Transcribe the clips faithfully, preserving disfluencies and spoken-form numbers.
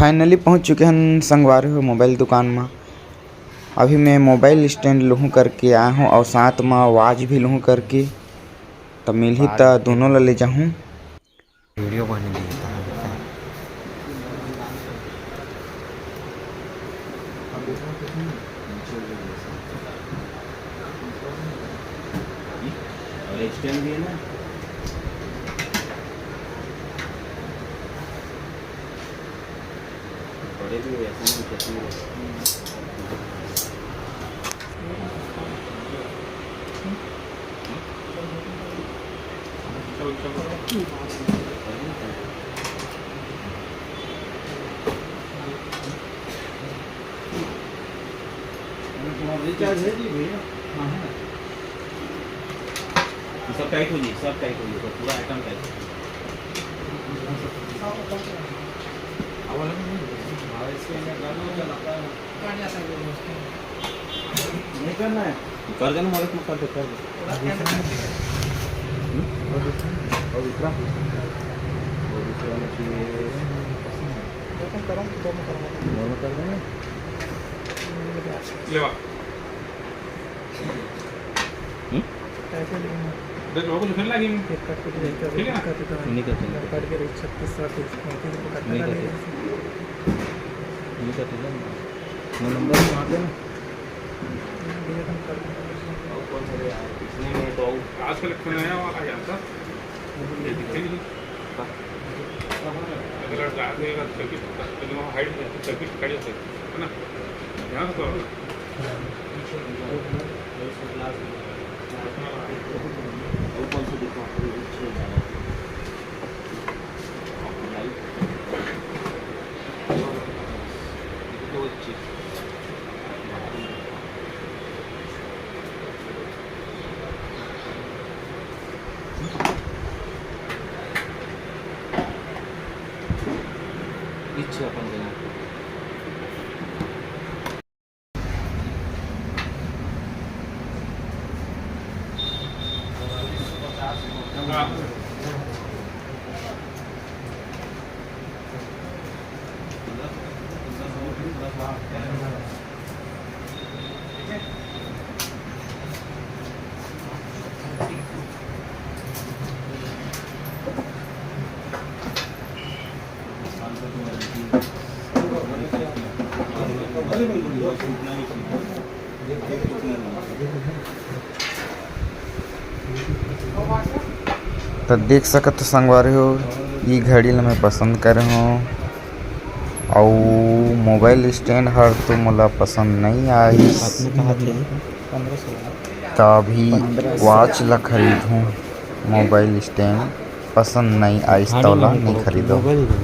Finally पहुंच चुके हन संगवारी हो मोबाइल दुकान म। अभी मैं मोबाइल स्टैंड लूहूं करके आए हूं और साथ म वाच भी लूहूं करके, त मिलही त दोनों ला ले जाहूं। वीडियो बने दी। और स्टैंड भी है ना। बड़े भी ऐसा नहीं, कितने रिचार्ज है जी भैया। हाँ, है। सब टाइट हो जी, सब टाइट हो जी, पूरा आइटम टाइट। हमारा इसके अंदर गर्म हो जाता है। नहीं करना है। कर देना, मदद मत कर दे, कर दे। हम्म? और दूसरा? और दूसरा? और दूसरा वाला चाहिए। दोनों कर देंगे। ले आ। हम्म? देख लो, कुछ फिर लगी। ठीक है ना? नहीं करते। नहीं करते। वो नंबर मार देना। और कौन सा यार? इसने में तो आज कलेक्शन नया वाला है आपका? ये दिखे नहीं। अगर डाल देगा तो सर्किट, तो वहाँ हाइड में सर्किट खड़ी होती है, है ना? यहाँ से तो और कौन सा दिखा? पीछे अपन देना। त देख सकत हो संगवारी हो, ई घड़ी ल मैं पसंद करे हों, अउ मोबाइल स्टैंड हर तो मोला पसंद नई आइस, त अभी वाच ल खरीदहूँ। मोबाइल स्टैंड पसंद नई आइस, त ओला नई खरीदों। मोबाइल दे।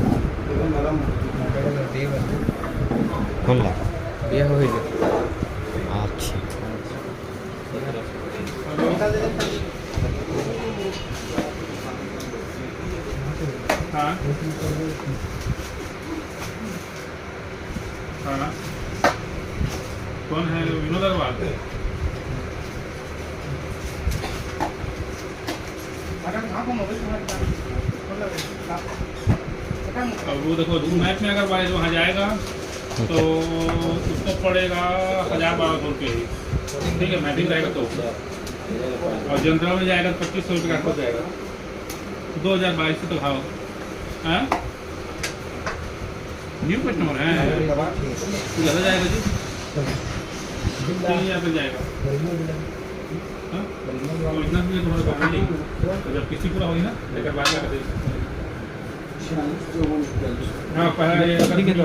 कौन ला? ये हो गया। अच्छा। हाँ। हाँ। कौन है? विनोद अग्रवाल। अब वो देखो, मैप में अगर बाई वहाँ जाएगा तो उसको पड़ेगा हज़ार बारह सौ रुपये ही, ठीक है, मैपिंग रहेगा तो। और जनरल में जाएगा तो पच्चीस सौ रुपये का आसपास जाएगा, दो हज़ार बाईस सौ तो भाव। हाँ, न्यू कस्टमर है, तो ज़्यादा जाएगा जी, तीन हज़ार तक जाएगा। हाँ? तो इतना भी तुम्हारा प्रॉब्लम नहीं। तो जब किस्ती पूरा होगी ना, लेकर बात कर दे। हाँ, पहला ये ठीक है, तो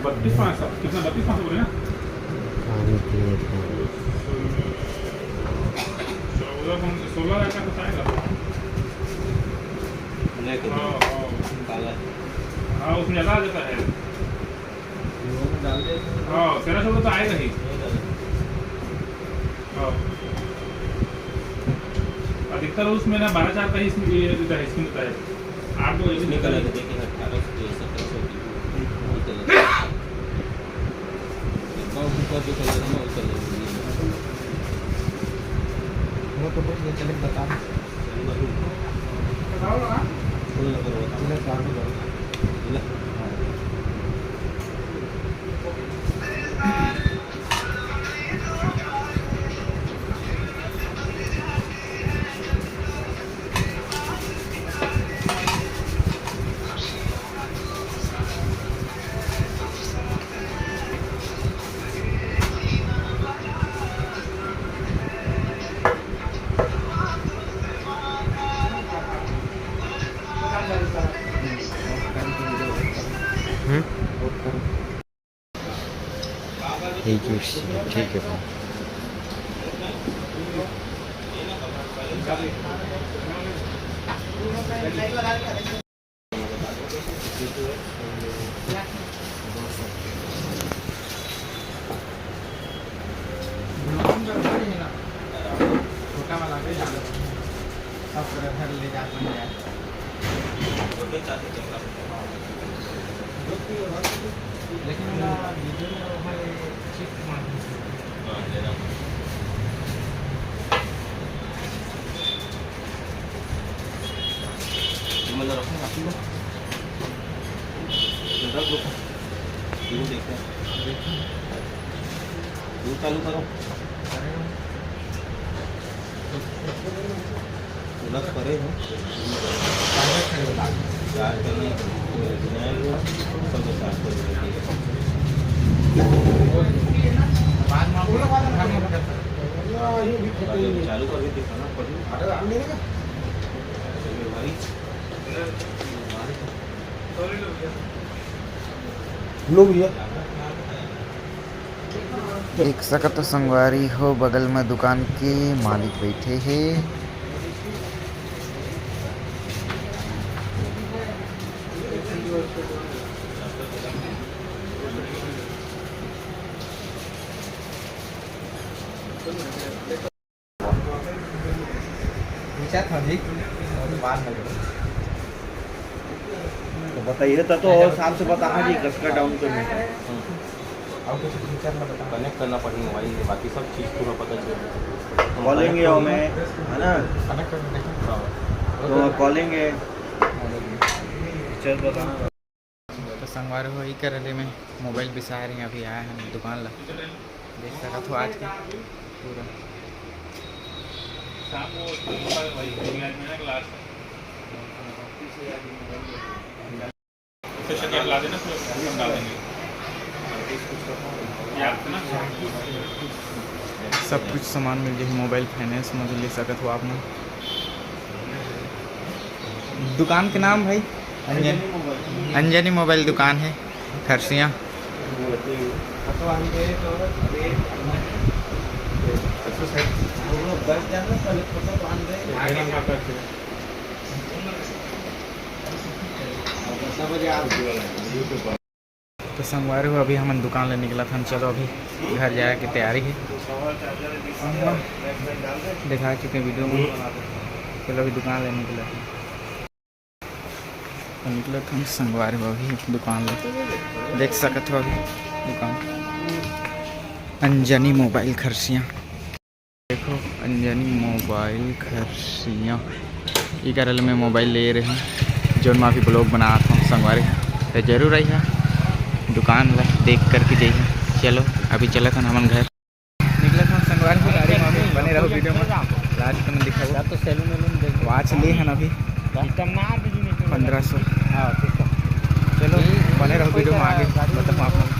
बत्तीस पाँच सौ, कितना? बत्तीस पाँच सौ बोले ना? चौदह कौन से? सोलह हज़ार का बताएगा। हाँ, हाँ। हाँ, उसमें ज़्यादा आ जाता है। हाँ, तेरह सौ तो आएगा ही। हाँ। अधिकतर उसमें ना बारह चार का ही इसमें, ये रहता है, इसमें रहता है। आठ तो वैसे निकल आते हैं, अठारह सौ, सत्रह सौ की। वो तो कुछ नहीं, चले बता। बताओ ना। फुल नंबर बता। हम्म? ये जूस, ठीक है भाई। छोटा वाला भी डालो। सब पूरा घर ले जा, बन जाए। लेकिन वो वीडियो में वो है, चिप मार दीजिए। मतलब रखो, रखो। रख दो। देखो, देखो। देखो। ये चालू करो। प्लग परे हो। चार्ज करने, नया लो, सब चार्ज कर दो। चालू करके दिखाना पड़ेगा। भाई। लो भैया। देख सकत हो संगवारी हो, बगल में दुकान के मालिक बैठे हे। पूछा था जी, और बात नहीं। तो बताइए, तो, तो और साहब से बताना जी, कस का डाउन पेमेंट है। और कुछ फीचर में बता। कनेक्ट करना पड़ी मोबाइल से, बाकी सब चीज़ पूरा पता चल जाए। कॉलिंग है, मैं, है ना? कनेक्ट करके देखो। हाँ। तो कॉलिंग है। फीचर बताना। तो संगवारी हो, ई करले में मोबाइल बिसाए रहे, अभी आए हैं दुकान ला। देख सकत हो आज के पूरा। सब कुछ सामान मिल जाही, मोबाइल फाइनेंस में भी ले सकत हो आप मन। दुकान के नाम भाई? अंजन, अंजनी मोबाइल दुकान है खरसिया। तो संगवारी हो, अभी हमन दुकान ले निकलत हन। चलो, अभी घर जाए के तैयारी है, देखा चुके वीडियो में। चलो, अभी दुकान ले निकलत हन। तो निकलत हन संगवारी हो अभी दुकान ले, देख सकत हो अभी दुकान अंजनी मोबाइल खरसिया। देखो, अंजनी मोबाइल खरसिया, इकर ले मैं मोबाइल ले रहे हूँ, जोन मैं अभी ब्लॉग बनात हूँ संगवारी। तो जरूर आइहा दुकान ला देख करके जइहा। चलो, अभी चलत हन हमन घर। निकलत हन संगवारी हो गाड़ी में, बने रहो वीडियो में, लास्ट में दिखाओ। तो सैलून वैलून देख। वॉच ले हन अभी पंद्रह सौ। हाँ, ठीक है। चलो, बने रहो वीडियो में, आगे बताऊँ आप लोग।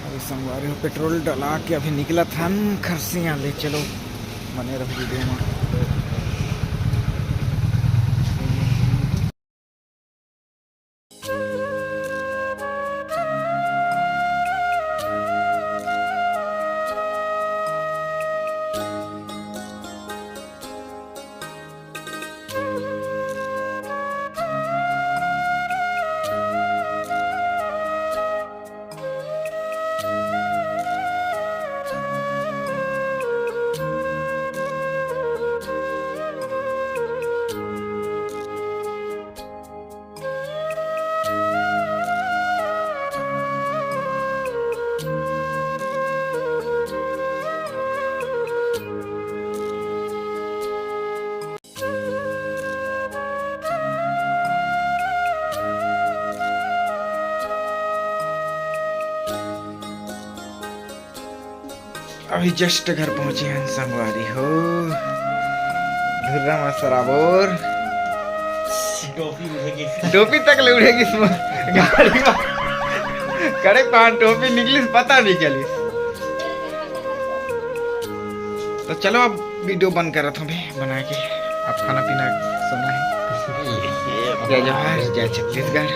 अरे संगवारी हो, पेट्रोल डला के अभी निकलत हन खरसिया ले। चलो, बने रहो वीडियो में। अभी just घर पहुंचे हैं संगवारी हो। धुर्रा मा सराबोर। टोपी उड़े गिस। टोपी तक ले उड़े गिस मोर गाड़ी मा। कड़े पान टोपी निकलिस, पता नहीं चलिस। तो चलो अब video बंद करत हूँ बे, बना के अब खाना पीना सोना है। जय जोहार, जय छत्तीसगढ़।